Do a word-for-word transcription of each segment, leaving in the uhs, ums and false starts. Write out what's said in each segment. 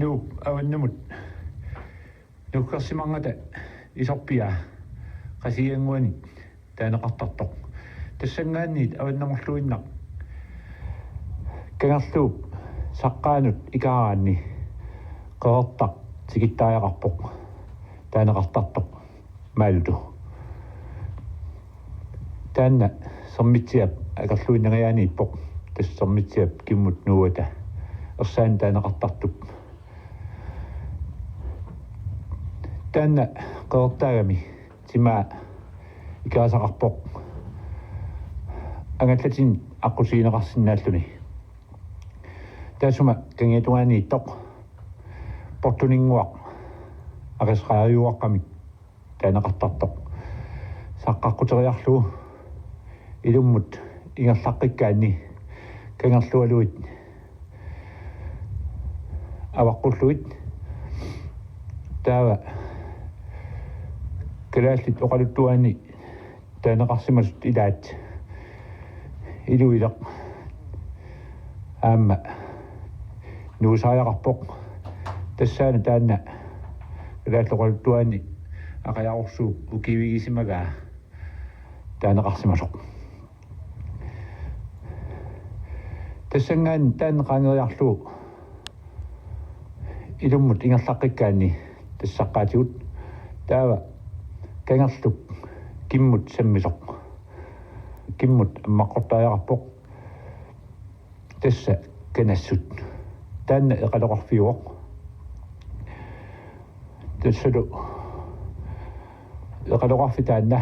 Nuup avannamut nukkersimarngata isorpiaa Qasigiannguanik taaneqartartoq. Tassanngaanniit avannamorluinnaq Kangerluup saqqaanut ikaaraanni qeqertaq tikittariaqarpoq taaneqartartoq Maalutu. Taanna Sermitsiap akerluinnangajaaniippoq, tassa Sermitsiap kimmut nuuata ersaannik taaneqartartup. Taanna qeqertaagami timaa ikerisaqarpoq angallatinnik aqqutigineqarsinnaalluni. Taassuma kangiatungaaniittoq Portuninnguaq Aqisaqaajuaqqamik taaneqartartoq saqqaqquteriarlugu ilummut ingerlaqqikkaanni kangerlualuit avaqqullugit. Taava kalaallit oqaluttuaanni taaneqarsimasut ilaat Iluileq aamma nuusariaqarpoq. Tassaana taanna kalaallit oqaluttuaanni Aqajarorsuup ukiivigisimagaa taaneqarsimasoq. Tassanngaanniit taanna qaangeriarlugu ilummut ingerlaqqikkaanni tassaqqaatigut taava kangerlup kimmut sammisoq, kimmut ammaqqortariaqarpoq, tassa Kanassut. Taanna eqaloqarfiuvoq. Tassalu eqaloqarfik taanna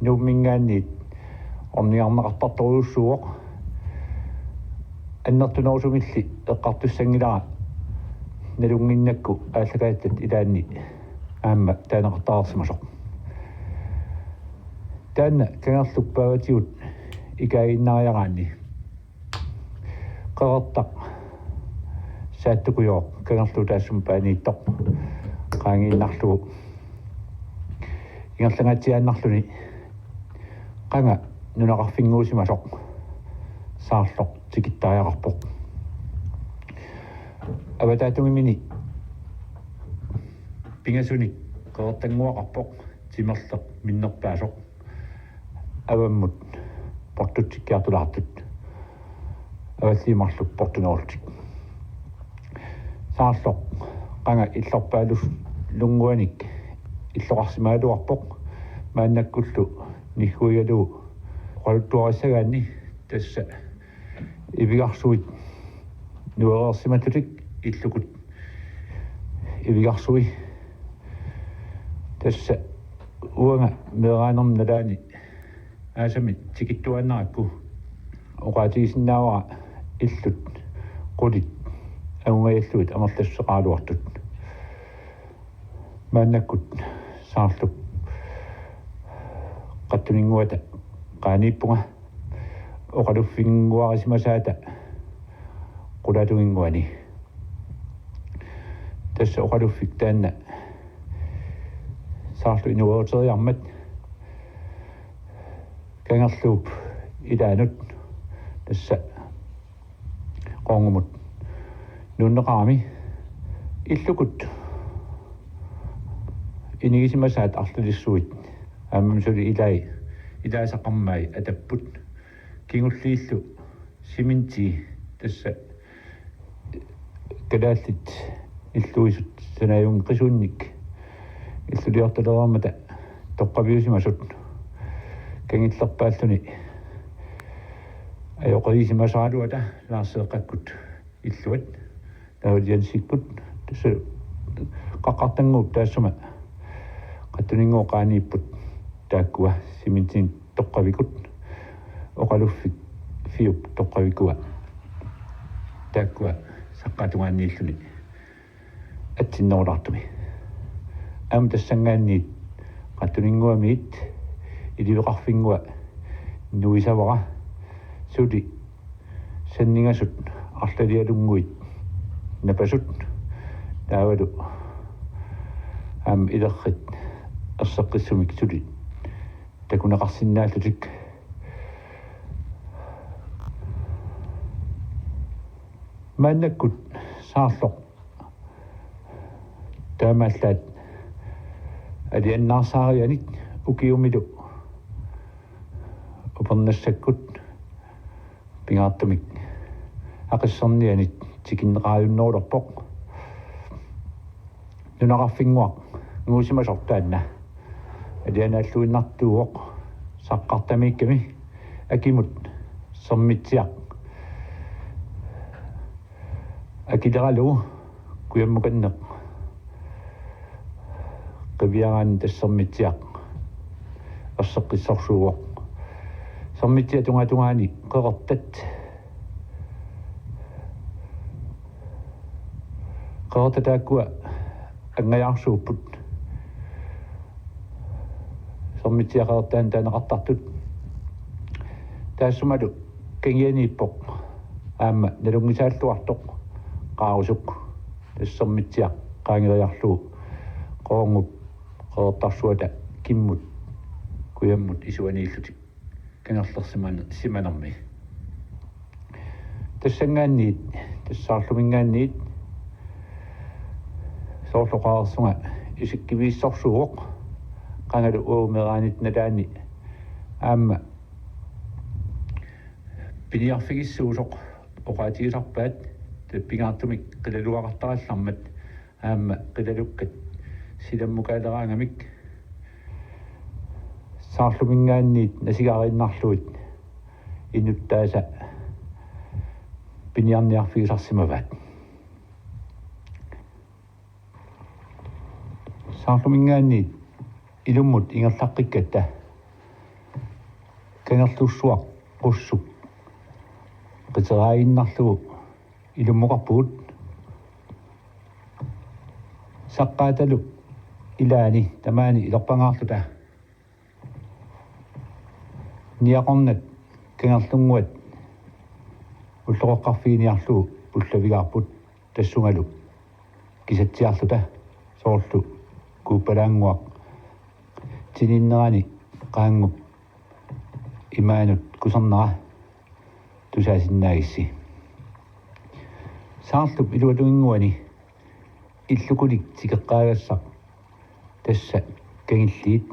Nuumminngaanniit ornigarneqartartorujussuuvoq. Annertunerusumilli eqqartussanngilara nalunnginnakku aallakaatitap ilaanni aamma taaneqartarsimasoq. Taanna kangerlup paavatigut ikaaginnariaraanni qeqertaq Saattukujooq kangerluup taassuma paaniittoq qaangiinnarlugu ingerlangaatsiaannarluni qanga nunaqarfinnguusimasoq Saarloq tikittariaqarpoq. Avataatungimini pingasunik qeqertannguaqarpoq timerleq minnerpaasoq avammut portutsikkiartulaartut, avalliit marluk portunerullutik. Saarloq qanga illorpaalunnguanik illoqarsimagaluarpoq maannakkullu nigguigalugu oqaluttuarissagaanni, tassa ivigarsuit nuereersimallutik illukut ivigarsui. Tassa uanga meeraanerma nalaani aasamik tikittuaannarakku oqaatigisinnaavara illut qulit angungajallugit amerlassuseqaraluartut. Maannakkut Saarlup qattuninnguata qaaniippunga oqaluffinnguarisimasaata qulaatunginnguani. Tassa oqaluffik taanna Saarlu inueruteriarmat kangerluup ilaanut tassa qoorngumut Nuunneqarami illukut inigisimasaat arlalissuit, aamma suli ilai, ilaasaqarmai atapput. Kingulliillu cementii, tassa kalaallit illuisut sanaajunngisuunnik illuliortalereermata toqqaviusimasut, kangillerpaalluni ajoqerisimasaraluata Lars Seeqqakkut illuat, David Jensikkut, tassa Qaqqartannguup taassuma qattuninnguup qaaniipput taakkua, cementii toqqavikut, oqaluffik Fiup toqqavikua, taakkua saqqaatungaanniilluni atsinnerulaartumi. Aamma tassanngaanniit qattuninnguamiit iliveqarfinnguaq nuisavara, suli sanningasut arlalialunnguit napasut, taavalu aamma ilerrit erseqqissumik suli takuneqarsinnaallutik. Maannakkut Saarloq taamaallaat aliannaarsaarianik ukiumilu upernassakkut pingaartumik aqissernianik tikinneqaajunnerulerpoq. Nunaqarfinnguaq nguusimasortaanna alianaalluinnartuuvoq Saqqartamiikkami akimut Sermitsiaq akileralugu kujammukanneq qiviaraanni tassa Sermitsiaq erseqqissorsuuvoq. Sermitsiap tungatungaani qeqertat, qeqertat taakkua angajaarsuupput. Sermitsiaq qeqertaanut taaneqartartut. Taassumalu kangianiippoq aamma nalunngisaalluartoq Qaarusuk, tassa Sermitsiaq qaangeriarlugu Qoorngup qeqertarsuata kimmut kujammut isuaniillutik kangerlersiman-, simanermi. Tassanngaanniit, tassa Saarluminngaanniit soorlu oqareersunga isikkiviissorsuuvoq, qangalu uagut meeraanitta nalaani aamma piniarfigissuusoq oqaatigisarpaat, pingaartumik qilaluaqartarallarmat aamma qilalukkat silammukaaleraangamik Saarluminngaanniit nasigariinnarlugit inuttaasa piniarniarfigisarsimavaat. Saarluminngaanniit ilummut ingerlaqqikkatta Kangerlussuaq Qussuk qiteriaaginnarlugu ilummukarpugut. Saqqaatalu ilaani tamaani ilerpangaarluta niaqornat kangerlunnguat ulloqeqqarfiginiarlugu pullavigaarput, tassungalu kisatsiarluta soorlu Kuuppalaannguaq tininnerani qaanngup imaanut kusernera tusaasinnaagissi. Saarlup iluatunginnguani illukulik tikeqqaagassaq tassa kangilliit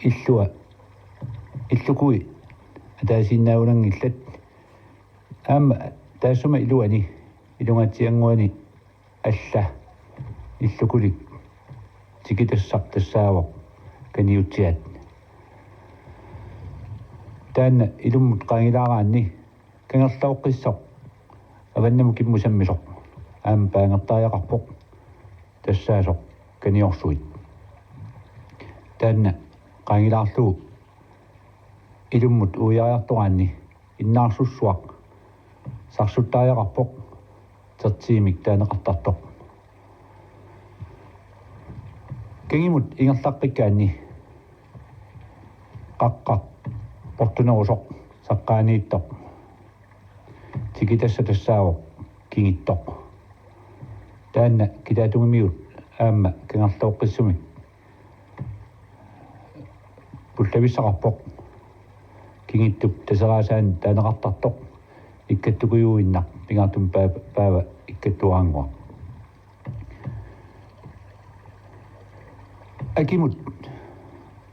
illua, illukui ataasiinnaagunanngillat. Aamma taassuma iluani ilungaatsiannguani alla illukulik tikitassaq tassaavoq Kaniutsiaat. Taanna ilummut qaangilaaraanni kangerlooqqissoq avannamut kimmut sammisoq aamma paangertariaqarpoq tassaasoq Kaniorsuit. Taanna qaangilaarlugu ilummut uiariartoraanni Innaarsussuaq sarsuttariaqarpoq, tertiimik taaneqartartoq. Kangimut ingerlaqqikkaanni qaqqaq portunerusoq saqqaaniittoq tikitassaq tassaavoq Kingittoq. Taanna kitaatungimigut aamma kangerlooqqissumik pullavissaqarpoq. Kingittup Taseraasaani taaneqartartoq ikkattukujuinnaq pingaartumik paava, paava ikkattuaraannguaq. Akimut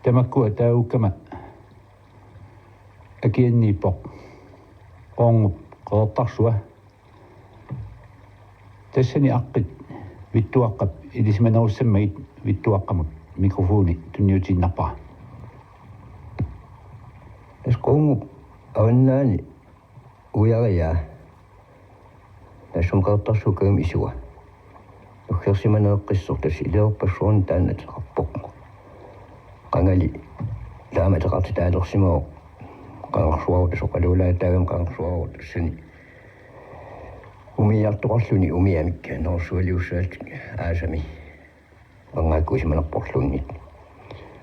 tamakku ataagukkama akianniippoq Qoorngup Qeqertarsua. Tassani aqqit Vittuaqqap ilisimanerussammagit Vittuaqqamut mikrofoni tunniutiinnarpara. Tassa Qoorngup avannaani uiariaa. Tassami Qeqertarsuup kajumut isua. Uggersimaneeqqissoq tassa Ilioqqassuarni taanna ateqarpoq. Qangali taama ateqartitaalersimavoq. Qangarsuarutta soqaluulaataagami qangarsuarutta tassani umiartoqarluni umiamik norsualiussaallutik aasami. Upangaakkuisimanerporluunniit.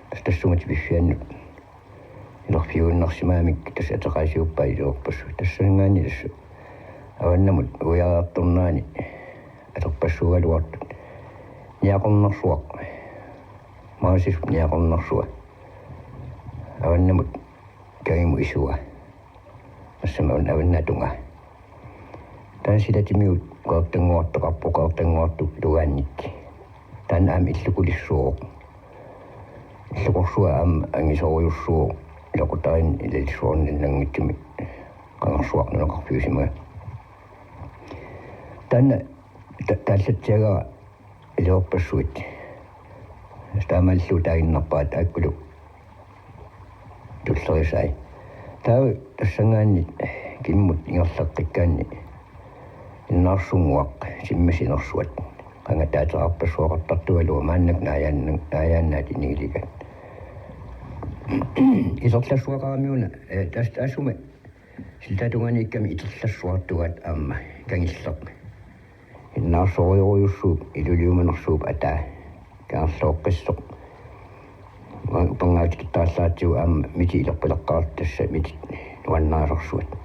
Tassa tassunga tipiffiannut ilerfiuinnarsimagamik tassa ateqaasiuppaa Ilioqqassuit. Tassanngaanniit tassa avannamut uiariartornerani atorpassuugaluartut Niaqornarsuaq. Maasisup Niaqornarsua. Avannamut kajumut isua. Tassami una avannaata tungaa. Taanna silatimigut Qeqertannguartoqarpoq, Qeqertannguartup tungaannik. Taanna aamma illukulissuuvoq. Illukorsua aamma angisoorujussuuvoq. Iloqutarin ilalissuarni nannanngitsumi qangarsuaq nunaqarfiusimagaa. Taanna ta-, taallatsiagara Ilioqqassuit. Taamaalilluni taaginnarpara taakkulu tullerisai. Taava tassanngaanniit kimmut ingerlaqqikkaanni Innaarsunnguaq Timmissinersuat. Qanga taateqarpassuaqartartugaluaq maannakkut naajaanna-, naajaannaat inigiligaat. Iterlassuaqaramiuna, eh, tas-, taassuma silatatungaaniikkami iterlassuartugaat aamma kangilleq. Innaarsorujorujussuup iluliumanersuup ataa kangerlooqqissoq. Upangaakku tikittarallaratsigu aamma mitit ilerpileqqaartut tassa mitit nuannarisarsuat.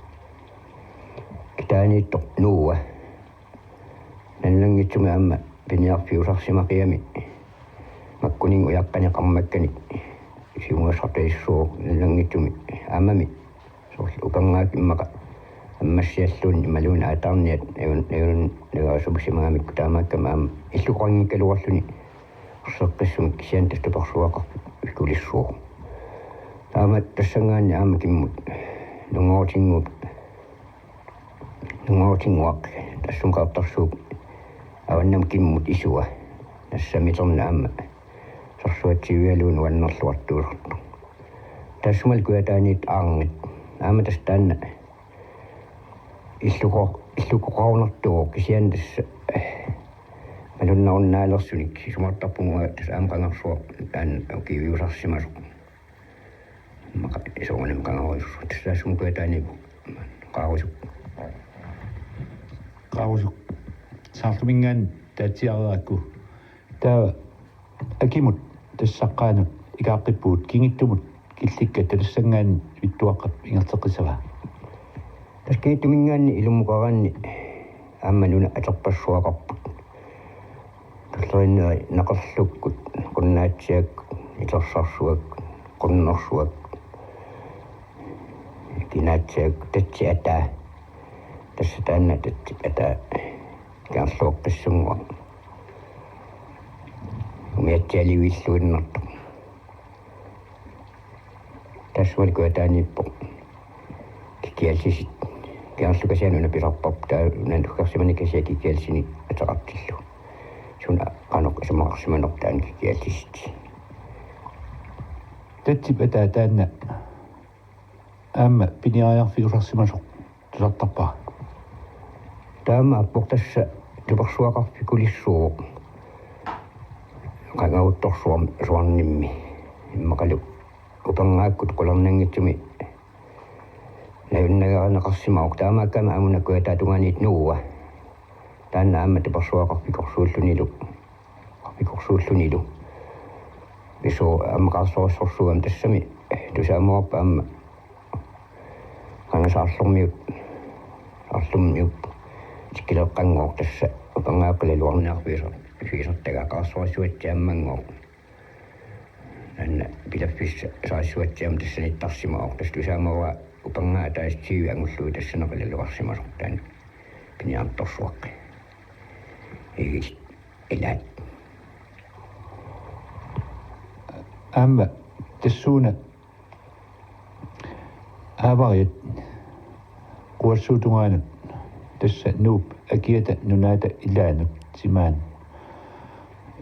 Kitaaniittoq Nuua. Nannanngitsumi aamma piniarfiusarsimaqigamik makkuninnga ujaqqanik qarmakkanik siumuassartalissuuvoq nannanngitsumi aammami soorlu upangaakku immaqa ammassialluunniit imaluunniit aataarniat najun-, najun-, najugaasumik simagamikku taamaakkami aamma illukoqanngikkaluarluni erseqqissumik kisianni tassa tupersuaqarfik ikulissuuvoq. Taama tassanngaanniit aamma kimmut Nungoorutinnguup Nungoorutinnguaq, tassami Qeqertarsuup avannamut kimmut isua. Tassa miterna aamma sarsuatsivigalugu nuannerluartuusartoq. Tassumalu Kujataaniit Aarngat. Aamma tassa taanna illuko-, illukoqarunartuuvoq kisianni tassa, eh, malunnarunnaalersunik isumaqartarpunga tassa aamma qangarsuaq taanna ukiiviusarsimasoq. Immaqa soorunami qangarujussuaq. Tassa taassuma Kujataaniippoq. Qaarusuk. Qaarusuk. Saarluminngaanniit taatsiareerakku. Taava akimut tassa saqqaanut ikaaqqippugut, kingittumut killikkatta tassanngaanniit Vittuaqqap ingerlateqqissavaa. Tassa kingittuminngaanniit ilummukaaraanni aamma nunat atorpassuaqarput. Tulleriinneri Naqerlukkut, Qunnaatsiakkut, Itersarsuakkut, Qunnersuakkut, Kinaatsiakkut, Tatsip ataa. Tassa taanna Tatsip ataa kangerlooqqissunnguaq. Umiatsialiuilluinnartoq. Tassumalu Kujataaniippoq. Kikiallisit. Kangerlukasianut una pisarparput taava una uggersimaneq kisianni kikiallisinik ateqartillugu. Suna qanoq isumaqarsimanersoq taanna Kikiallisit. Tatsip ataa taanna aamma piniariarfiusarsimasoq tusartarpara. Taamaappoq tassa tupersuaqarfik ikulissuuvoq. Qangauttorsuarmi suarnimmi. Immaqalu upangaakkut qularnanngitsumi najunnagarineqarsimavoq. Taamaakkami aamma una Kujataatungaaniit Nuua. Taanna aamma tupersuaqarfikorsuullunilu. Qarfikorsuullunilu. Isu aamma qaarsorissorsuugami tassami tusaamuarpa aamma qanga Saarlummiut, Saarlummiut tikkileqqanngooq tassa upangaakku qilalugarniarfigisar-, -figisartagaa qaarsorissuatsi aammanngooq. Taanna pilaffissaq sarissuatsiaamma tassaniittarsimavoq tassa tusaamuaraa upangaat ataaseq tyve angullugu tassani qilalugarsimasoq taanna. Niartorsuaqqi. Igit ilaat. Aamma tassuuna aavariat Quassuup tungaanut, tassa Nuup akiata nunaata ilaanut timaanut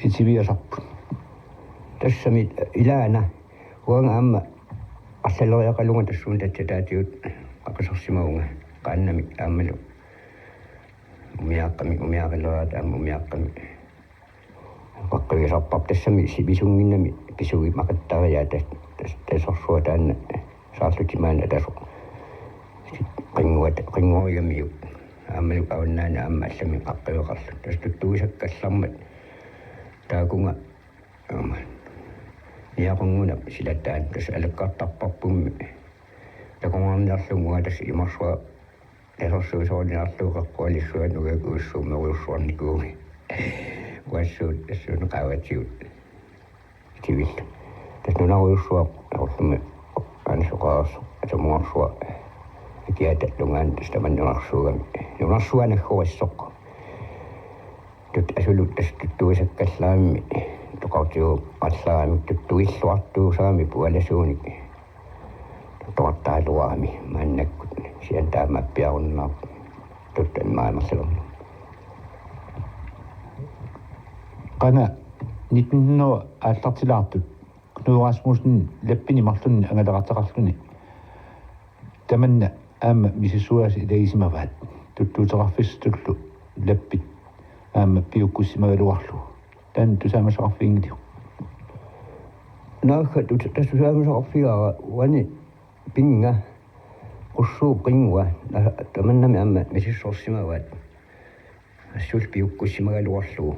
itiviasarput. Tassami ilaana uanga aamma arlaleriaqalunga tassuuna tatsataatigut qaqisarsimavunga qaannamik aammalu umiaaqqamik, umiaaqaleraat aamma umiaaqqamik. Qaqqivigisarparput tassami sivisunnginnami pisuumaqattariaat tas-, tas-, tasorsuaq taanna saarlutik maani atasoq. Qinnguat, qinnguarigamiuk. Aammalu avannaani aamma allamik qaqqiveqarluni. Tassa tuttuisakkallarmat taakunga aamma niaqunngunaq silataani tassa alakkartarparpummi. Takunngarniarlunga tassa imarsuaq tasorsuusoorniarlugu qeqqualissuaq nugakuussuummerujussuarnikuugami. Quassuut tassuuna qaavatigut itivillu. Tassa nunarujussuaq aorlumi aanisoqaarsoq, asamuarsuaq, akiata tungaanut tassa tamanna nunarsuugami. Nunarsuaq naggorissoq. Tut-, asulu tassa tuttuisakkallarami, toqortiuarlarami, tuttuilluartuusarami pualasuunik. Toqortaaluarami maannakkut sian taama appiarunnaarpoq tuttan maamerlalernu. Qanga nitten hundrede aallartilaartut Knud Rasmussen lappinik marlunnik angalaqateqarluni tamanna aamma misissugaasa ilagisimavaat tuttuuteqarfissatullu lappit aamma piukkussimagaluarlugu. Taanna tusaamasaqarfiginngiliuk? Naagga tut-, tassa tusaamasaqarfigaara uani pinnga Qussuup qinngua na-, tamannami aamma misissorsimavaat. Assullu piukkussimagaluarlugu.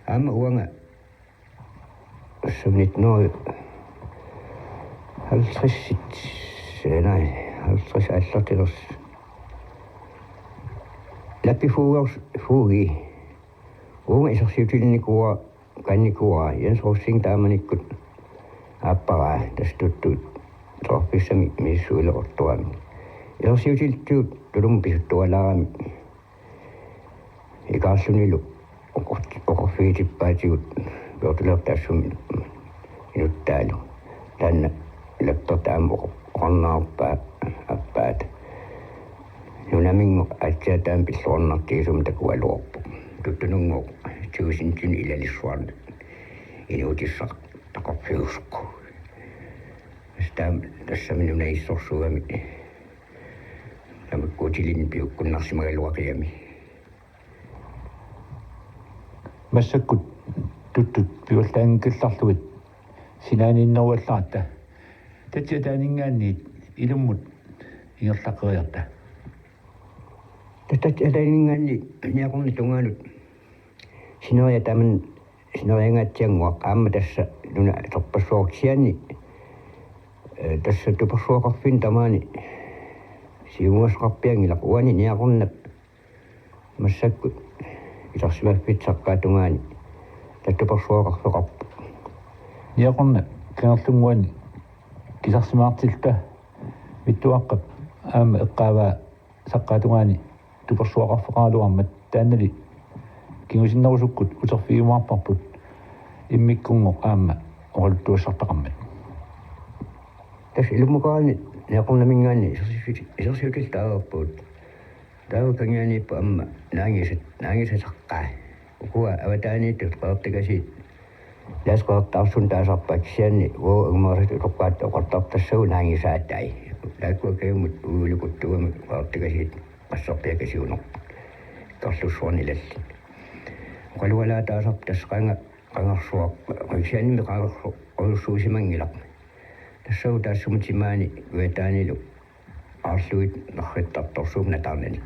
Aamma uanga assut nitten hundrede halvtredsit, nej, halvtreds aallartilersoq. Lappi Fuugers-, Fuugi. Uunga isersiutilinnikuuara, kannikuuara, Jens Rosing taamanikkut aappara, tassa tuttuuteqarfissamik misissuileruttorami. Isersiutilittuut Tulummut pisuttualaaramik ikaarlunilu oqor-, oqorfigitippaatigut Pjortulertaassummi inuttaalu. Taanna lappertaa aamma oqor-, oqarnerarpaa aappaata. Nunaminngooq aatsaat taama pilluarnartigisumik takugaluarpoq. Tuttununngooq tuusintinik ilalissuarnik inuutissaqarfiusoq. Tassa taama tassami nunagissorsuugami. Tamakkuutilinnut piukkunnarsimagaluaqigami. Massakkut tuttut pivallaanngikkallarlugit sinaaniinneruallaratta. Tatsi ataaninngaanniit ilummut ingerlaqqeriarta. Tatsi ataaninngaanniit Niaqornap tungaanut sineriak tamanna sineriangaatsiannguaq aamma tassa nuna atorpassuaq kisianni, eh, tassa tupersuaqarfinni tamaani siumugassaqarpianngilaq uani Niaqornap massakkut kisarsimaffitsinni saqqaata tungaani tassa tupersuaqarfeqarpoq. Niaqornap kangerlunnguani kisarsimaartilluta Vittuaqqap aamma eqqaavaa saqqaata tungaani tupersuaqarfeqaraluarmat taannali kingusinnerusukkut uterfigiumaarparput immikkunngooq aamma oqaluttuassartaqarmat. Tassa ilummukaani Niaqornaminngaanniit isersiuti-, isersiutillit taareerput. Taava kangianiippoq aamma naangisat, naangisasaqqaa. Ukua avataaniittut Qeqertakasiit. Laas Qeqertaarsunnut taasarpaat kisianni uagut angumerisatik utoqqaat oqartarput tassagu naangisaatai. Taakkua kajummut uiulukuttuugamik Qeqertakasiit qasserpiakasiunerput. Karlussuarni ilallit. Oqalualaataasarput tassa qanga-, qangarsuaq, kisiannimi qangarsu-, qangarsuusimanngilaq. Tassagu taassuma timaani kujataanilu aarluit narrittartorsuummik nataarnanik.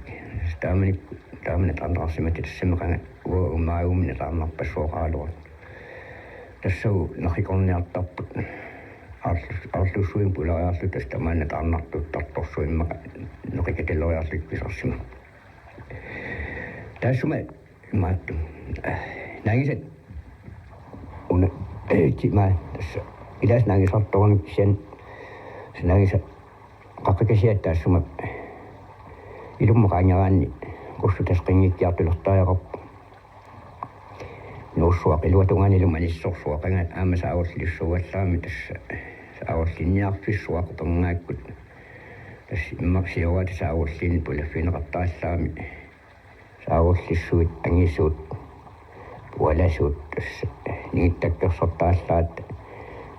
Taamani, taamani nataarneqarsimapput tassami qanga uagut angumerisatik nataarnerpassuaqaraluartut. Tassagu narrikorniartarput. Aarlu-, aarlussuit pulariarlutik tassa tamaani nataarnartuttartorsuit immaqa neqikatilleriarlutik pisarsimapput. Taassuma imaattoq. Naangisat una, eh, tima tassa. Ilaasa naangisartorami kisianni. Naangisat qaqqakasiat taassuma ilummut qaangeraanni Ussut tassa qinngikkiartulertariaqarpoq. Nuussuaq iluatungaanilu manissorsuaq qanga aamma saarulliussuugallaarami tassa saarullinniarfissuaq qerngaakkut. Tassa immaqa sioraata saarulliinnit pulaffigineqartarallaarami. Saarullissuit angisuut pualasuut tassa ningittakkersortarallaat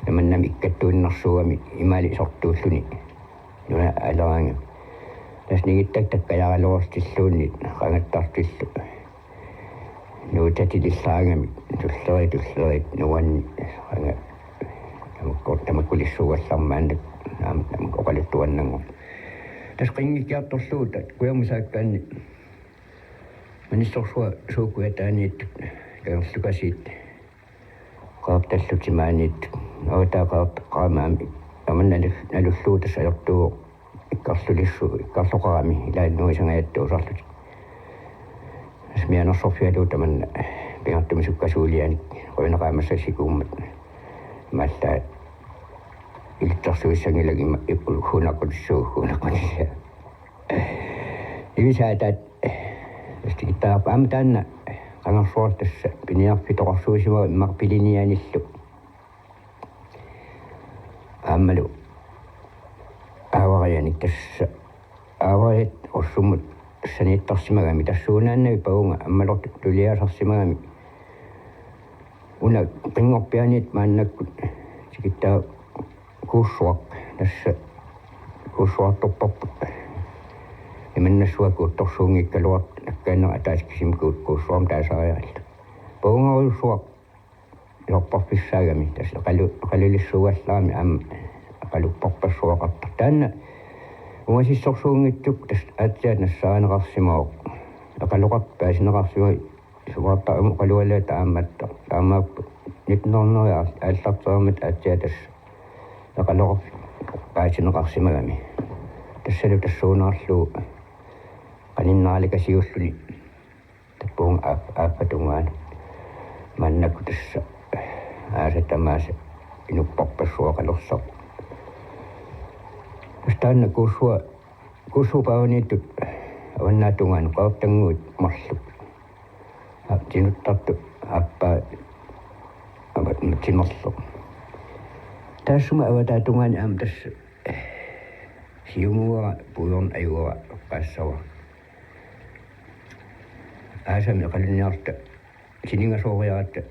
tamannami ikkattuinnarsuugami imaali sortuulluni nuna aleraanga. Tassa ningittakkat takkajaaraluartilluunniit qangattartillu nuutatilillaangamik tulleriit tulleriit nuanni qanga tamakku tamakkulissuugallarmaannak aamma tamakku oqaluttuannanngor. Tassa qinngikkiartorlugu tat kujamusaakkaanni manissorsuaq suukujataaniittut kangerlukasiit qaartallutik maaniittut avataa qaartaqqaamaami amanna nalullugu tassa ajortuuvoq ikkarlulissu ikkarloqarami ilaannuisangajattuusarlutik. Tassa mianersorfigalugu tamanna pingaartumik sukkasuulianik qujanaqaaq massakkut sikuummat imaallaat ilitsersuissanngilanga ima hunaqqutissuu hunaqqutissuu. Ivisaataat tassa tikittaarput aamma taanna qangarsuarlu tassa piniarfitoqarsuusimavoq immaqa pilinianillu. Aammalu aavarianik tassa aavariat ussummut saniittarsimagami tassuunaannavik pavunga ammalortuliaasarsimagami. Una qinngorpiaaniit maannakkut tikittaa kuussuaq tassa kuussuartorparput. Imannassuaq kuuttorsuunngikkaluartoq nakkaannera ataaseq kisimik kuussuarmik taasariarallarpoq. Pavungarujussuaq isorparfissaagami tassa eqalu eqalulissuugallarami aamma eqalupparpassuaqartoq. Taanna ungasissorsuunngitsukkut tassa aatsiaat nassaarineqarsimavoq. Eqaloqartoq paasineqarsimavoq. Suaartaramut oqalualaat taamaattoq. Taamaappoq nitten hundrede aallartereermat aatsiaat tassa eqaloqarfik paasineqarsimagami. Tassalu tassuunaarlugu qaninneralakasiulluni. Tappuun aap aappatungaani. Maannakkut tassa aasat tamaasa inupparpassuaqalersoq. Tassa taanna kuussua kuussuup paavaniittut avannaatungaani qaartannguit marluk. Tinuttartut aappaa avat timerlu. Taassuma avataatungaani aamma tassa siumuara puiorn ajuara eqqaassavara. Aasami eqalunniarta siningasooriaratta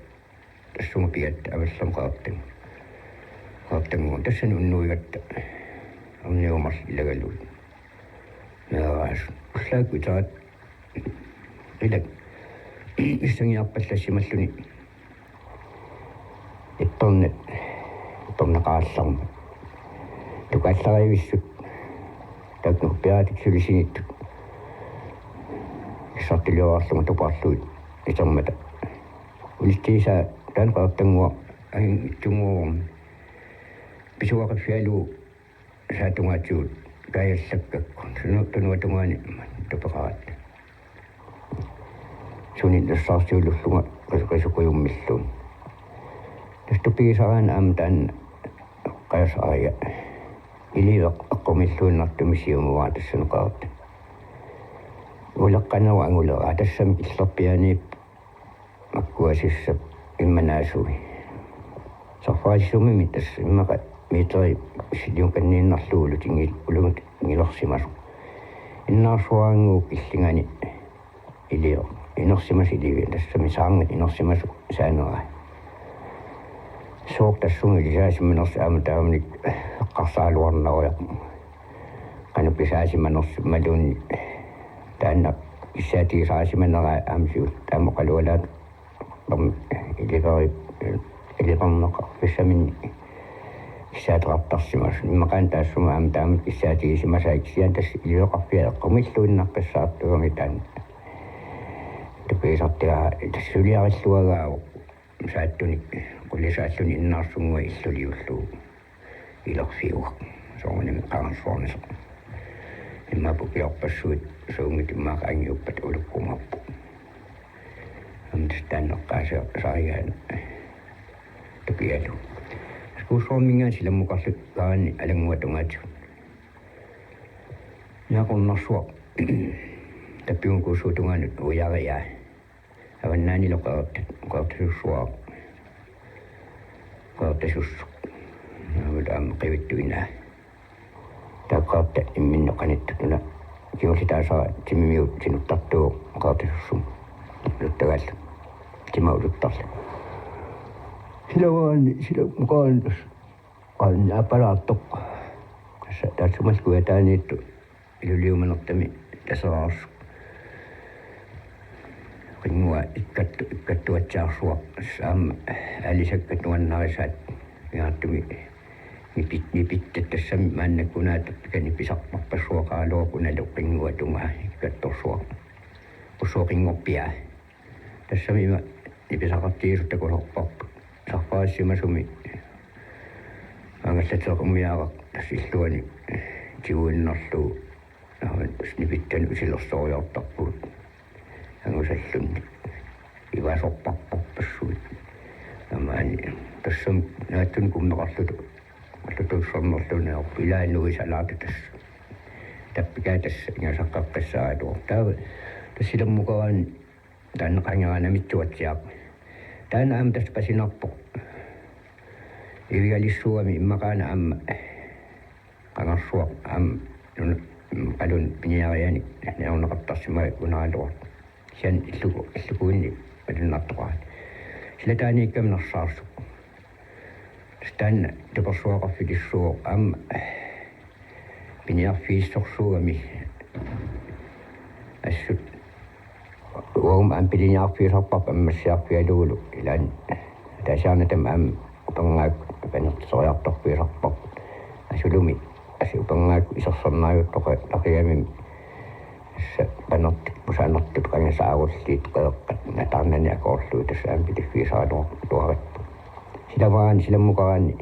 tassunga pigatta avallama qaartannguaq. Qaartannguaq tassani unnuigatta arniumarlu ilagalugit. Meeraasut ullaakku itaat ilak issangiarpallassimalluni. Ippernat ippernaqarallarmat tukaallariivissut taakku uppiaratik sulisinittut kissartuliorarlunga tupaarlugit itermata. Unitsiisaa taanna qaartannguaq angitsunnguugami pisuaqiffigalugu saatungaatsigut kaajallakkakku sunu tunuatungaani tupeqaratta. Sunik nassaarsiulullunga qisukujummiluunniit. Tassa tupigisaraanni aamma taanna qajasariga iliveq eqqumilluinnartumik siumuara tassani qaarta. Uleqqanerup anguleraa tassami killerpiaaniippoq makkuasissap immanaasui. Sarfaasisumimi tassa immaqa meterit siliukanniinnarlugu ulutinngil ulunut inngilersimasoq. Innaarsuarannguup killingani iliveq inersimasoq iliviat tassami saarngit inersimasoq saaneraa. Sooq tassunga ilisaasimanersoq aamma taamani eqqarsaaluarnerujoq. Qanoq pisaasimanersoq imaluunniit taanna kissaatigisaasimaneraa aamma siulleq taama oqalualaat aamma iliveri iliverneqarfissaminnik kissaateqartarsimasoq. Immaqaana taassuma aamma taama kissaatigisimasai kisianni tassa iliveqarfiat eqqumilluinnarpassaartugami taanna tupigisartigaa tassa suliarilluagaavoq saattunik qulisaalluni innaarsunnguaq illuliullugu ilerfiuvoq. Soorunami qangarsuarnisoq. Immaqa pukiorpassuit suunngitsut immaqa angiuppat ulukkumaarput. Aamma tassa taanna eqqaasarigaanni tupigalugu. Kuussuarminngaanniit silammukarlugu kaanni alannguatungaatigut. Naaqornarsuaq Tappikkunnguit Kuussuup tungaanut uiariaa. Avannaanilu Qeqertat-, Qeqertasussuaq. Qeqertasussuk. Aamma qivittut inaa. Taava Qeqertat imminnut qanittut una. Kingulliit taasara timimiut tinuttartuuvoq Qeqertasussumut. Ututtagaallu. Timaat ututtarlu. Silagaani, sila mukaan tassa. Qanna apalaartoq. Tassa taassumalu kujataaniittoq Iluliumanertami Taseraarsuk. Qinnguaq ikkattu-, ikkattuatsiarsuaq, aamma aalisakkat nuannarisaat pingaartumik nipit-, nipittat, tassami maannakkut una tappika nipisarparpassuaqaraluarpoq unalu qinnguaq tungaa ikkattorsuaq. Qussuup qinngorpiaa. Tassami ima nipisaqartigisutut takusorparput. Sarfarissimasumi angallateqqumiaraq tassa illuani tiguinnarlugu. Aamma tassa nipittani usilersoriartarpugut. Angusallunnik. Ivaasorparparpassuit. Aamma ani tassami naatsumik kummeqarluta. Allutussarnerluunniit ilaannuisalaartut tassa. Tappika tassa ingasaqqaqqissaaratuarpoq. Taava tassa silammukaraanni taanna qangaana mittuatsiaq. Taanna aamma tassa pasinarpoq. Ivigalissuugami immaqaana aamma qangarsuaq aamma nuna-, qalun piniarianik najorneqartarsimagaluartoq. Kisianni illuku-, illukuinni malunnartoqaat. Silataaniikkami Narsaarsuk. Taanna tupersuaqarfilissuuvoq aamma piniarfigissorsuugami assut. Uagummi aamma piniarfigisarparput ammassiarfigalugulu ilaanni. Taasiarnata aamma upernaakkut panertusoriartorfigisarparput. Asulumi assut upernaakkut isersornaajuttut toqi-, toqigamimi. Tassa panertut, pusanertut, qangasaarulliit, qeeqqat, nataarnani akoorlugit tassa aamma piliffigisaraluarput. Silammukaraanni, silammukaraanni.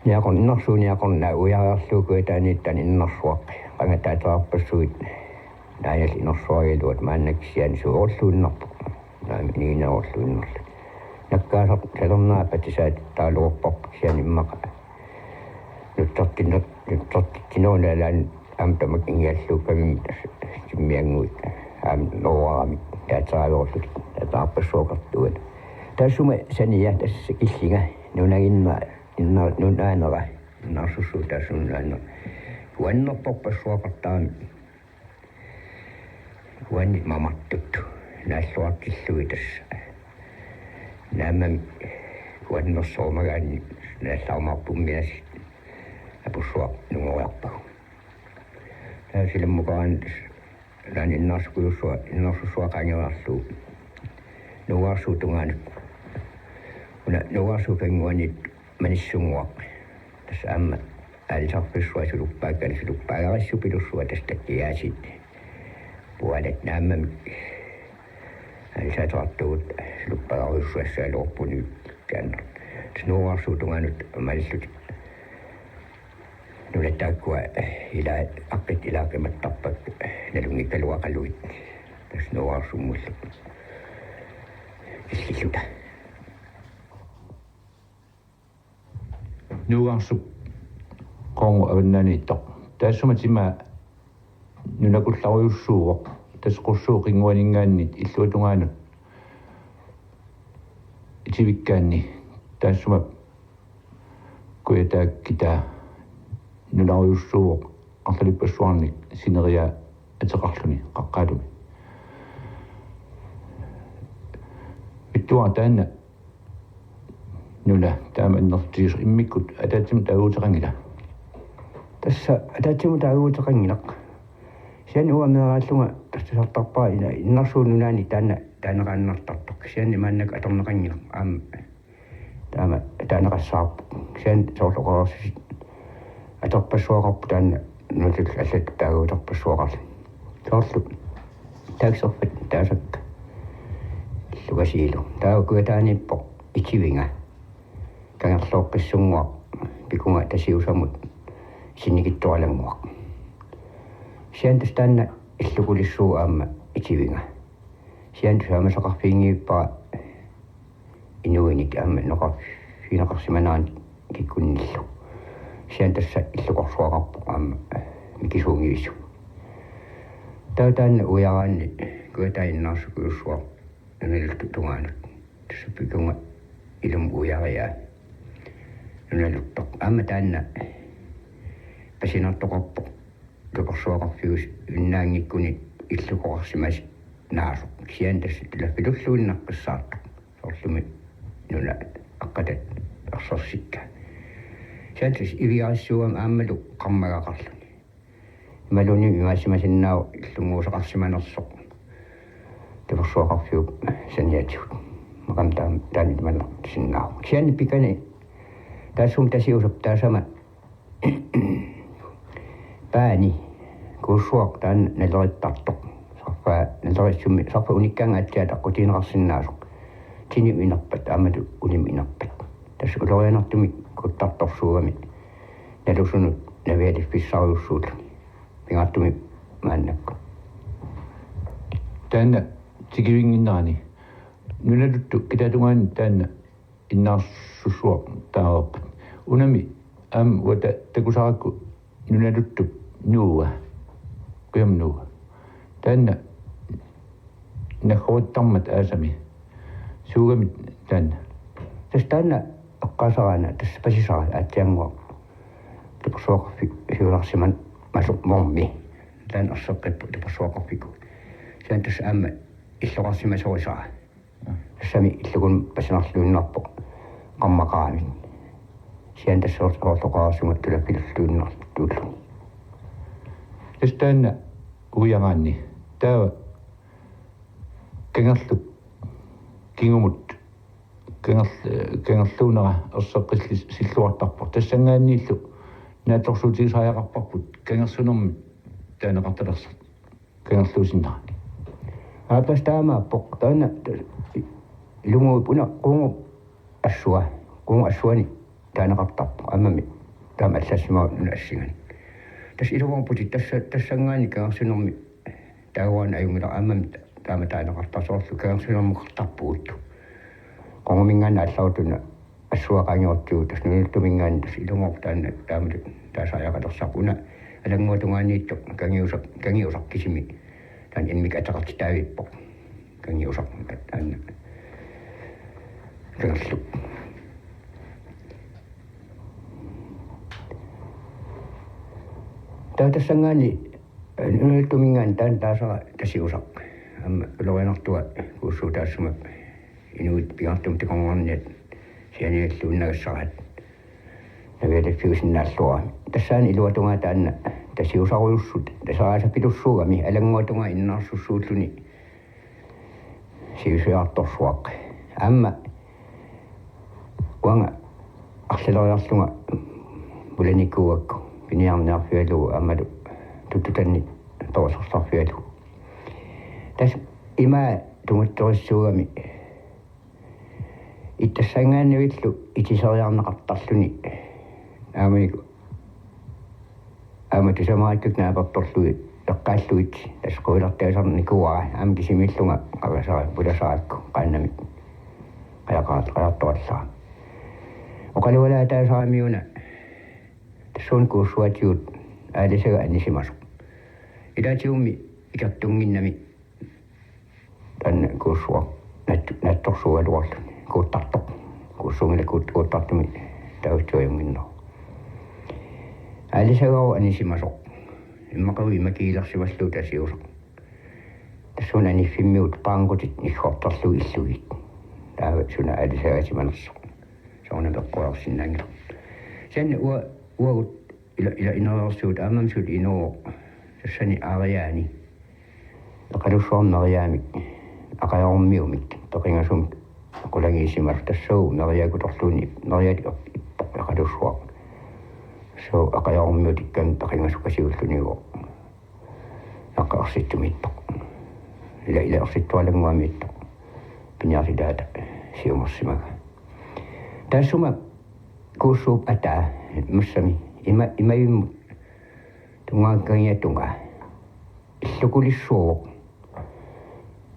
Niaqorn-, innarsuup niaqornaa uiariarlugu kujataaniittoq taanna innarsuaq. Qangataateqarpassuit. Naajalli innarsuarigaluat maannakkut kisianni soorluinnarpoq. Naamik niinaorluinnarlu. Nakkaasartut salernaat patisaatit taagaluarparput kisianni immaqa. Nutsertinner-, nutsertitsineruna ilaanni aamma tamakku ingialluuppamik timmiannguit aamma nooraramik taateraaverullutik taatarpassuaqartuat. Taassuma saniat tassa killinga nunaginna inna-, nunaanera innarsussuup taassuma nunaanera. Uannerporpassuaqartarami. Uannit mamartut naalluartillugit tassa. Naammami uannersoormagaanni naallarmaarpummiasi apussuaq nungoriarpagu. Taava silammukaraanni tassa taanna innarsukujussua-, innarsussuaq qaangereerlugu. Nuugaarsuup tungaanut. Una Nuugaarsuup kannguaniit Manissunnguaq. Tassa aamma aalisarfissuaq suluppaakkani suluppaagarissupilussuaq tassa takkigaasiit. Pualat naammami aalisaateqartugut suluppaagarujussuassagaluarput taanna. Tassa Nuugaarsuup tungaanut malillutik. Nunat taakkua ila-, aqqit ilaaqimattarpakka nalunngikkaluaqaluit. Tassa Nuugaarsummullu killilluta. Nuugaarsuup Qoorngup avannaaniittoq. Taassuma timaa nunakullarujussuuvoq. Tassa Qussuup qinnguaninngaanniit illuatungaanut itivikkaanni taassuma kujataakkitaa nunarujussuuvoq arlalippassuarnik sineriak ateqarluni qaqqaalumi. Vittuaq taanna nuna taama annertutigisoq immikkut ataatsimut taaguuteqanngilaq. Tassa ataatsimut taaguuteqanngilaq. Kisianni uanga meeraallunga tassa tusartarpara ila innarsuup nunaanni taanna taaneqaannartartoq. Kisianni maannakkut atorneqanngilaq aamma. Taama taaneqassaarpoq. Kisianni soorlu oqareersutit atorpassuaqarpoq taanna nunatut allatut taaguuterpassuaqarluni. Soorlu taakserfat taasakka illugasiilu. Taava kujataaniippoq itivinga. Kangerlooqqissunnguaq pikunga Tasiusamut sinnikittoralannguaq. Kisianni tassa taanna illukulissuuvoq aamma itivinga. Kisianni tusaamasaqarfiginngivippara inuinik aamma inoqarfigineqarsimanerannut kikkunnillu. Kisianni tassa illukorsuaqarpoq aamma mikisuunngivissumik. Taava taanna uiaraanni Kujataani Innaarsukujuussuaq nunaluttup tungaanut. Tassa pikunga ilumut uiariaa nunaluttoq. Aamma taanna pasinartoqarpoq tupersuaqarfiusinnaanngikkunik illukoqarsimasinnaavoq. Kisianni tassa tulaffilulluinnaqqissaartoq. Soorlumi nuna aqqatat ersersikka. Kisianni tassa ivigarissuugami aammalu qarmagaqarluni. Imaluunniit imaasimasinnaavoq illunnguusaqarsimanersoq tupersuaqarfiup saniatigut. Makam taam-, taanna imanarsinnaavoq. Kisianni pikani taassuma Tasiusap taasama paani Kuussuaq taanna nalerittartoq. Sarfaa nalerissummi, sarfaq unikkaangat aatsaat aqqutigineqarsinnaasoq. Tinimut inerpat, aammalu ulimut inerpat. Tassa ulorianartumik kuuttartorsuugami nalusunut navialiffissarujussuulluni. Pingaartumik maannakkut. Taanna tikivinnginnerani nunaluttup kitaatungaani taanna Innaarsussuaq taareerpat. Unami aamma uanga takusaarakku nunaluttup nuua. Kujamnuua. Taanna naggorittarmat aasami. Suugami taanna. Tassa taanna eqqaasaraana, tassa pasisara aatsiannguaq. Tupersuaqarfik siunarsimasoq Mormi. Taanna erseqqippoq tupersuaqarfikkut. Kisianni tassa aamma illoqarsimasorisara. Tassami illukunut pasinarluinnarpoq qarmaqaramik. Kisianni tassa soorloqarasunga tulaffilulluinnartuulluni. Tassa taanna uiaraanni. Taava kangerluk kingumut kangerl-, kangerluunera erseqqillisilluartarpoq. Tassanngaanniillu naatsorsuutigisariaqarparput kangersunermik taaneqartalersoq. Kangerluusinnera. Aa, tassa taamaappoq. Taanna, tassa, ilunguup una, quunguup assua. Quunguup assuani taaneqartarpoq. Aammami taama allassimavoq una assinganik. Tassa ilumoorputit tassa, tassanngaanniit kangersunermik taaguaanni ajunngilaq, aammami ta-, taama taaneqartarpoq, soorlu kangersunermukartarpugut. Quunguminngaanniit aallartut una assua qaangiuttugut, tassa nunaluttuminngaanniit tassa ilumoorpoq taanna taamatut taasariaqalersarpoq. Una alannguata tungaaniittoq Kangiusaq, Kangiusaq kisimi taanna immikkut ateqartitaavippoq. Kangiusaq taanna kangerluk. Taava tassanngaanniit, eh, nunaluttuminngaanniit taanna taasara Tasiusaq. Aamma ulorianartunga Kuussuup taassuma inuit pingaartumik takornarniat sianialluinnagassaraat navialiffiusinnaalluarami. Tassaana iluatungaa taanna Tasiusarujussut, tasaraasappilussuugami alannguatungaa Innaarsussuulluni sivisujaartorsuaq. Aamma uanga arlaleriarlunga pulanikuugakku piniarniarfigalugu aammalu tuttutannik torusorsarfigalugu. Tassa ima tungutsorissuugami ittassanngaanniillu itiseriarneqartarluni aamma aamma tusamarikkakku naapertorlugit eqqaallugit tassa quilertaasarnikuuara aamma kisimiillunga qavasara pulasarakku qaannamik qajaqaat qajartorallara. Oqalualaataasaramiuna tassuuna Kuussuaatigut aalisagaq anisimasoq. Ilaatigummi ikertunnginnami taanna Kuussuaq naat-, naatsorsuugaluarluni. Kuuttartoq. Kuussuunngilaq kuut-, kuuttartumik taavitsuajunnginneq. Aalisagaq anisimasoq. Immaqalu imakiilersimallugu Tasiusaq. Tassuuna aniffimmigut paanqutit niggortarlugit illugit. Taava suna aalisagaq anisimanersoq. Soorunami eqquaarsinnaanngilaq. Kisianni ua-, uagut ila, ila inereersugut aammami suli inuuvoq tassani aariaani. Eqalussuarmi meriaamik, aqajorummiumik, peqingasumik qulagiisimasoq tassaavoq meriakutorluunniit, meriatik ippoq eqalussuaq. Tassaavoq aqajorummiutikkami peqingasukasiulluniuvoq. Naqqarsittumiittoq. Ila, ila ersittualannguamiittoq. Piniarsilaata siumersimaga. Taassuma Kuussuup ataa massami ima, imavimmut tungaanut kangiatungaa illukulissuuvoq.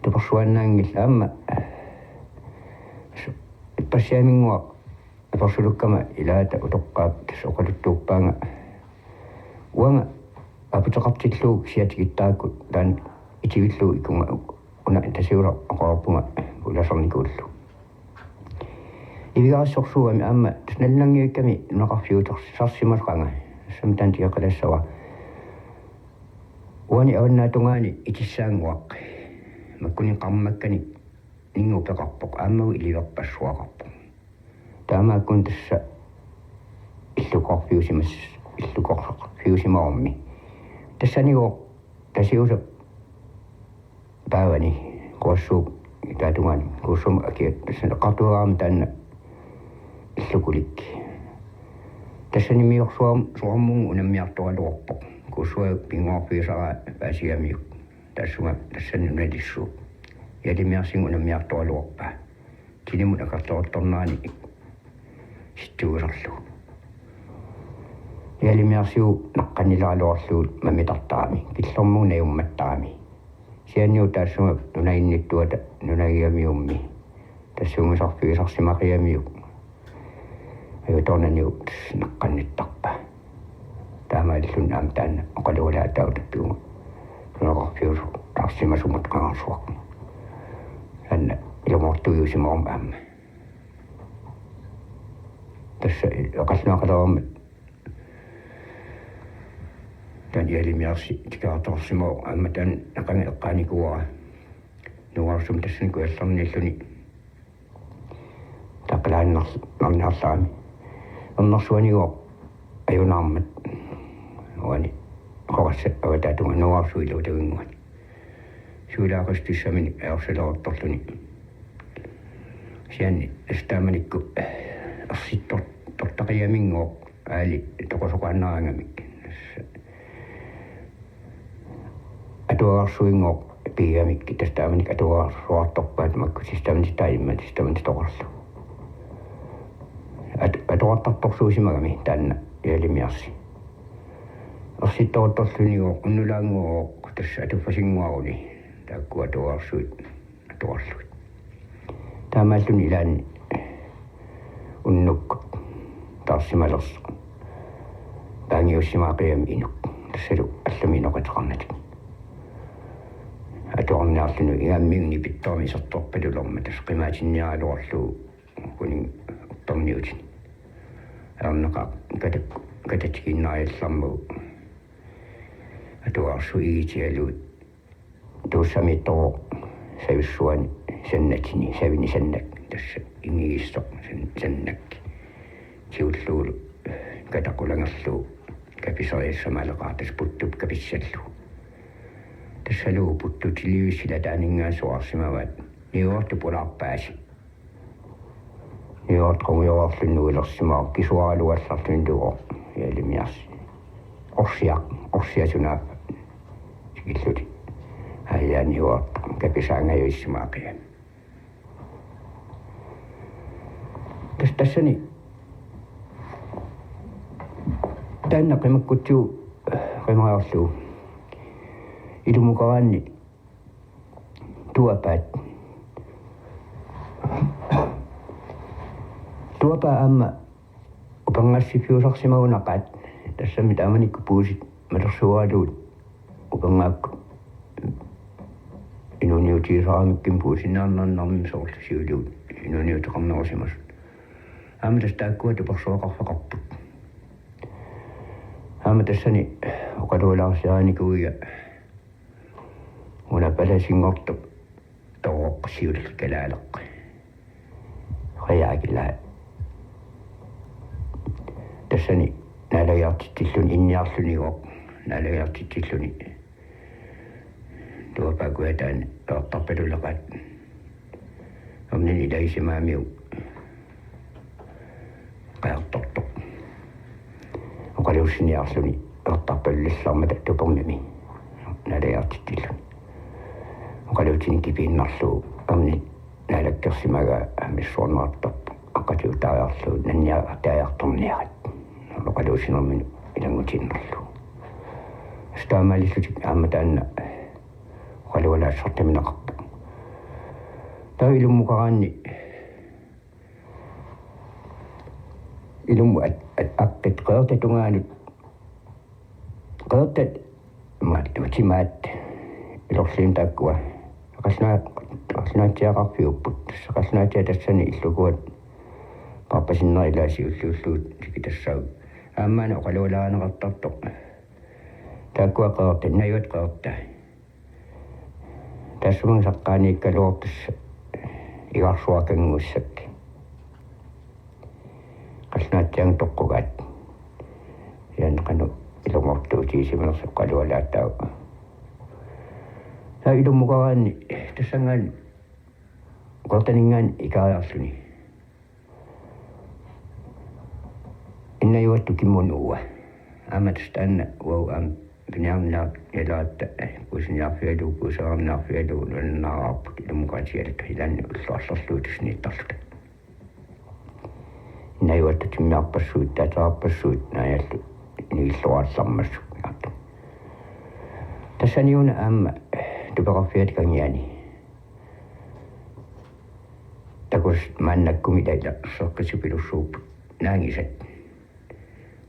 Tupersuaannaanngilaq aamma ippassiaminnguaq apersulukkama ilaata utoqqaap tassa oqaluttuuppaanga. Uanga aputeqartillugu kisiat tikittarakku taanna itivillugu ikunga una Tasiusaq oqarpunga ulasarnikuullu. Ivigarissorsuugami aamma tassa nalunanngikkami nunaqarfiutersarsimasaqanga. Tassami taanna tikeqqalassavara. Uani avannaatungaani itissaannguaq. Makkuninnga qarmakkanik ninngupeqarpoq aammagu iliverpassuaqarpoq. Taamaakkuni tassa illukoorfiusimas illukoorfiusimaarmi. Tassanigooq Tasiusap paavani Kuussuup itaatungaani Kuussuup akia tassani eqqartuaarami taanna illukulik. Tassani miorsuam suarmungu unammiartoraluarpoq. Kuussuup pinnguarfiusaraa paasigamiuk. Taassuma tassani nunalissuup. Ialimiarsinnguup unammiartoraluarpaa. Tinimut akerleruttornerani sittuusarlugu. Ialimiarsiup naqqannileraluarlugu mamitartarami, killormut najummattarami. Kisianni taassuma nunaginnittuata nunagigamiummi. Tassuunga sarfigisarsimaqigamiuk. Ajutoornaniu naqqannittarpaa. Taamaalilluni aamma taanna oqalualaataarutippiunga. Nunaqarfiusoq tarsimasumut qangarsuaq. Taanna ilumoortuusimaarmat aamma. Tassa oqalluaqalerammat taanna Ialimiarsi tikeqartoqarsimavoq aamma taanna aqagu eqqaanikuuara. Nuugaarsuup tassani kujallarniilluni taqqalaannarniarlarami. Ernersuanigooq ajunaarmat uani oqorassat avataatunga nuugaarsuup iluataginnguani. Suulaaqistussamini ajorsaleruttorluni. Kisianni tassa taamanikkut ersittor-, tortaqiaminngooq aali toqusoqaannaraangamik. Atuagarsuinngooq pigigamik tassa taamanikkut atuagarsuartorpaat makku testamentit taimmat testamentit toqorlu. At-, atuartartorsuusimagami taanna Ialimiarsi. Ersittoruttorlunigooq unnulaanngooq tassa atuffasinnguaruni taakku atuagarsuit atuarlugit. Taamaalluni ilaanni unnukkut taarsimalersoq. Paangiussimaqigami inuk. Tassalu allami inoqateqarnatik. Atuarniarluni igammiunni pittormi isertorpalulermat tassa qimaatinniaraluarlugu kuning upperniutini. Ajornaqaaq katak-, katatikiinnariallarmagu. Atuarsuit igitigalugit. Tuussamiittoq savissuani sannatini, savini sannak, tassa ingigissoq san-, sannak. Siulluulu kataqulangerlugu kapiseriassamaleqaaq tassa puttup kapissallugu. Tassalu puttutiliusilataaninngaansuarsimavaat. Niuertup ulaarpaasi. Niuertoq qungujoorluni nuilersimaarpoq kisuaraluallarluni tuo Ialimiarsi. Orsiaq, orsiaq sunaaffa. Tikillutik. Aajaa niuertoq kapisaangajuissimaaqiga. Tas-, tassani taanna qimakkutsigu qimariarlugu ilumukaraanni tuapaat. Tuapaa aamma upernassiffiusarsimagunaqaat tassami taamanikkut puisit malersuaralugit upernaakkut inuuniutigisaramikkit puisinnaannarnermi soorlu siulivut inuuniuteqarnerusimasut. Aamma tassa taakkua tupersuaqarfeqarput. Aamma tassani oqalualaarsiarinikuuiga una palasinngortoq tooq siulleq kalaaleq. Qajaakilaa. Tassani naalagiartitsilluni inniarlunigooq naalagiartitsilluni. Tuapaa kujataani ajortarpaluleqaat. Ornini ilagisimagamiuk qajartortoq. Oqaluussiniarluni ajortarpalulillarmata tupernimi. Naalagiartitsilluni. Oqaluutini kipiinnarlugu ornini naalakkersimagaa missuarnerartarpoq. Aqqatiutaariarlugu nanniartaajartorniarit. Oqaluussinermini ilanngutiinnarlugu. Taamaalillutik aamma taanna oqalualaassartamineqarpoq. Taava ilumukaraanni ilumut at-, at-, aqqit qeertat tungaanut. Qeertat maat, timaat Ilorliit taakkua. Qallunaa-, qallunaatsiaqarfiupput. Tassa qallunaatsiaq tassani illukuat. Paarpasinnerit ilaat siulliullugu tikitassaagut. Aamma una oqalualaaneqartartoq. Taakkua qeqertat, Innajuat qeqertai. Taassuma saqqaaniikkaluartoq tassa Igarsuakanngussaq. Qallunaatsiaanut toqqugaat. Kisianni qanoq ilungertuutigisimalersut oqalualaataavoq. Taava ilummukaraanni tassanngaanniit qeqertaninngaanniit ikariarluni. Innajuattut kimmut uanga. Aamma tassa taanna uagut aamma piniarniarniaratta, puisiniarfigalugu, puisereerniarfigalugu nuannaarput, ilummukaatigaluta ilaanni ullut arlallugu tussiniittarluta. Innajuattut timmiarpassuit, taateerpassuit, naajallu nigilluarallarmassuk. Tassaniuna aamma tupeqarfiata kangiani. Takuss maannakkumi taila seqqissupilussuupput naangisat.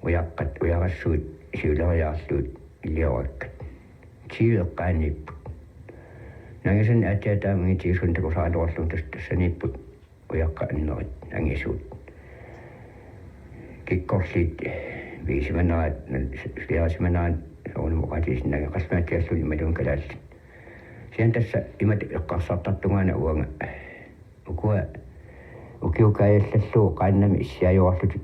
Ujaqqat, ujarassuit siuleriaarlugit iliorakkat. Tyve eqqaaniipput. Naangisannik aatsiaat taama angitigisut takusaraluarlugit tas-, tassaniipput ujaqqat annerit angisuut. Kikkorliit pigisimanneraat, suliarisimanneraat, soorunami oqaatigisinnaanngilaq, qallunaatsiarluni imaluunniit kalaallit. Kisianni tassa imatut eqqarsartartungaana uanga. Ukua ukiukaajallallugu qaannamik issiajuarlutik.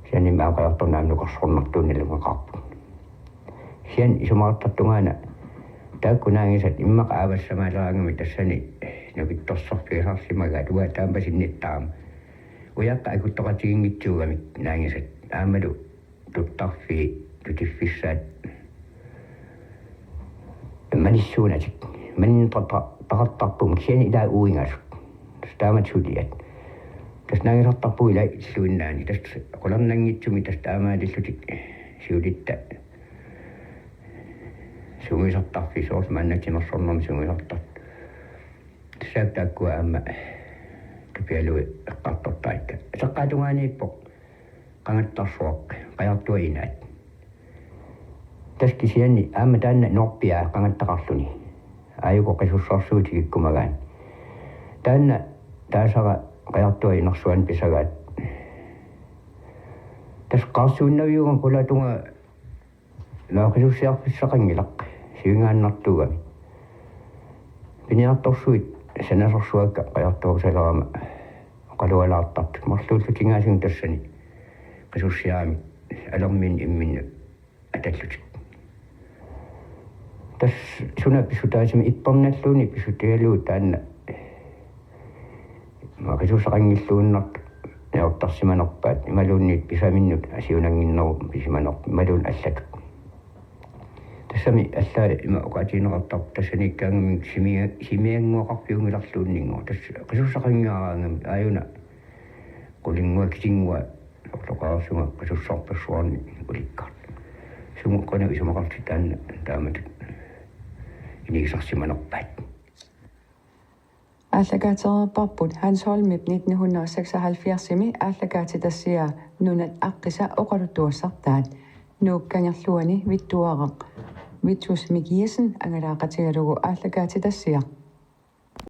Kisianni aamma Qajartornut aamma nukarsornartuunnalunngeqaarput. Kisianni isumaqartartungaana taakku naangisat immaqa aavassamaaleraangamik tassani nukittorsarfigisarsimagaat uanga taama sinnittaama. Ujaqqat akuttoqatiginngitsuugamik naangisat aammalu tuttarfii tutiffissaat manissuunatik. Maninneqartarput kisianni ilaa uingasut. Tassa taamatut suliat. Tassa naangisartarpugut ilaa illuinnaani. Tassa qularnanngitsumik tassa taamaalillutik siulitta sungiusartarfik soorlu maanna timersornermi sungiusartartut. Tassa taakkua aamma tupialui eqqartortarikka. Seqqaatungaaniippoq Qangattarsuaq, Qajartuaq Inaat. Tassa kisianni aamma taanna Noorpiaa qangattaqarluni. Aajuku qisussarsuup tikikkumagaani. Taanna taasara Qajartuaq Inersuanut pisagaat. Tassa qaarsuinnaviugama pulaatungaa, naa qisussiarfissaqanngilaq sivingaannartuugami. Piniartorsuit sanasorsuakka Qajartuusalerama oqalualaartartut marluullutingaasigut tassani qisussiaramik alerminnut imminnut atallutik. Tassa suna pissutaasimi ippernalluunniit pissutigalugu taanna maqisussaqanngilluinnartut najortarsimanerpaat imaluunniit pisaminnut siunannginnerup pisimanerput imaluunniit allatut. Tassami allaat ima oqaatigineqartarpoq tassaniikkaangamik simia-, simiannguaqarfiunngilarluunninnguaq. Tassa qisussaqanngiaraangamik aajuna qulinngua kisinnguaq soorlu oqarsunga qisussarpassuarnik ulikkaartoq. Sumut qanoq isumaqarlutit taanna taamatut inigisarsimanerpaat. Aallakaatereerparput Hans Holmip nitten hundrede seksoghalvfjerdsimi aallakaatitassiaa Nunat Aqqisa oqaluttuassartaat. Nuuk Kangerluani Vittuaraq Vittus Mikiassen angalaaqatigalugu aallakaatitassiaq.